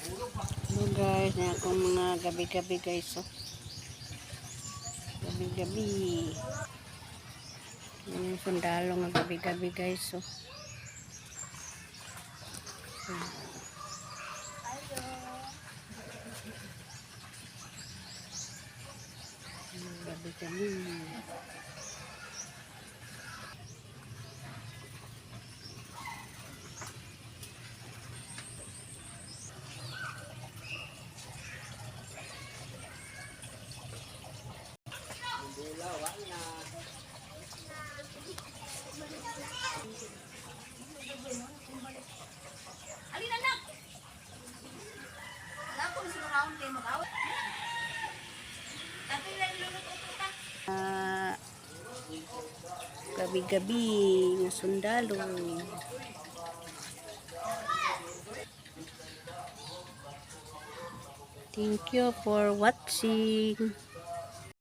Hello guys, na akong mga gabi-gabi, guys. Oh. Gabi-gabi. Yan yung sundalo nga gabi-gabi, guys. Oh. Gabi-gabi. Alin, anak? Wala ko sa kaon kay mag-awat. Tapi lang lulot ta. Ah, gabi-gabi nga sundalo. Thank you for watching.